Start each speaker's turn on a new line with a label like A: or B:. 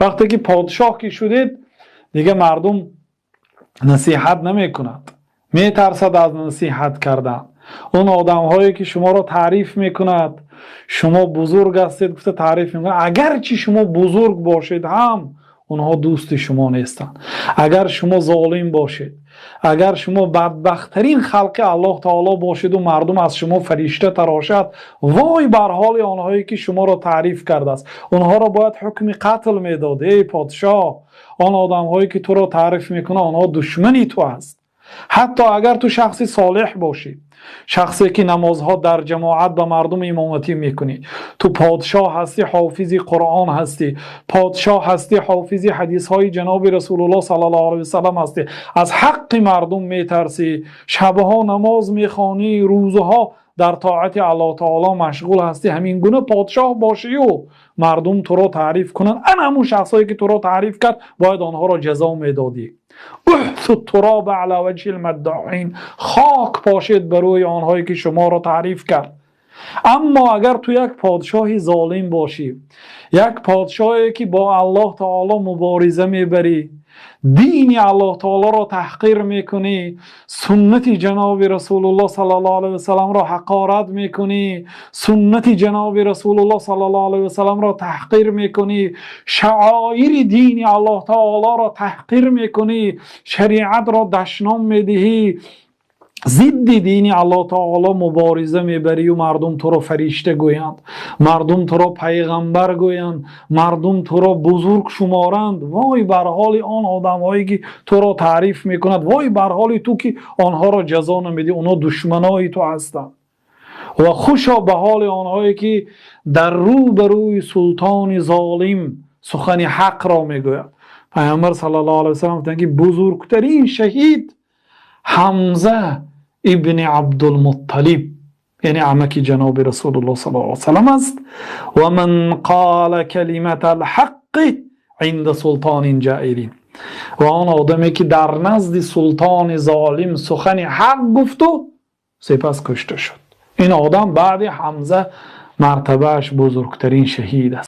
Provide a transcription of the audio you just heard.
A: Вақте ки подшоҳ ки шудед, дигар мардум насиҳат намекунад, метарсад аз насиҳат кардан. Он одамҳое ки шуморо таъриф мекунад, шумо бузург ҳастед гуфта таъриф мекунад, агарчи шумо бузург бошед ҳам, онҳо дӯсти шумо нестанд. Агар шумо золим бошед, агар шумо бадбахттарин халқи Аллоҳ таоло бошеду мардум аз шумо фаришта тарошад, вой бар ҳоли онҳое ки шуморо таъриф кардааст. Онҳоро бояд ҳукми қатл медод. Эй подшоҳ, он одамҳое ки туро таъриф мекунанд, онҳо душмани ту аст. Ҳатто агар ту шахси солеҳ бошӣ, шахсе ки намозҳо дар ҷамоат ба мардум имоматӣ мекунӣ, ту подшоҳ ҳастӣ, ҳофизи Қуръон ҳастӣ, подшоҳ ҳастӣ, ҳофизи ҳадисҳои ҷаноби Расулуллоҳ саллаллоҳу алайҳи васаллам ҳастӣ, аз ҳаққи мардум метарсӣ, шабҳо намоз мехонӣ, рӯзҳо дар тоати Аллоҳ таоло машғул ҳастӣ, ҳамин гуна подшоҳ бошию мардум туро таъриф кунанд, ана ҳамун шахсое ки туро таъриф кард, бояд онҳоро ҷазо медодӣ. احثوا التراب على وجه المداحين. Хок пошед ба рӯи онҳое ки шуморо таъриф кард. Аммо агар ту як подшоҳи золим бошӣ, як подшоҳе ки бо Аллоҳ таоло мубориза мебарӣ, дини Аллоҳ таолоро таҳқир мекунӣ, суннати ҷаноби Расулуллоҳ саллаллоҳу алайҳи васалламро ҳақорат мекунӣ, суннати ҷаноби Расулуллоҳ саллаллоҳу алайҳи васалламро таҳқир мекунӣ, шаоири дини Аллоҳ таолоро таҳқир мекунӣ, шариатро дашном медиҳӣ, зидди дини Аллоҳ таоло мубориза мебарию мардум туро фаришта гӯянд, мардум туро пайғамбар гӯянд, мардум туро бузург шуморанд, вой бар ҳоли он одамҳое ки туро таъриф мекунад, вой бар ҳоли ту ки онҳоро ҷазо намедиҳӣ. Онҳо душманои ту ҳастанд. Ва хушо ба ҳоли онҳое ки дар рӯ ба рӯи султони золим сухани ҳақро мегӯяд. Пайғамбар саллаллоҳу алайҳи васаллам гуфтанд, ки бузургтарин шаҳид Ҳамза ибни Абдулмутталиб, яъне амаки ҷаноби Расулуллоҳ саллаллоҳу алайҳи васаллам аст. Ва ман қола калиматал ҳаққи инда султонин ҷаирин, ва он одаме ки дар назди султони золим сухани ҳақ гуфту сипас кушта шуд, ин одам баъди Ҳамза мартабааш бузургтарин шаҳид аст.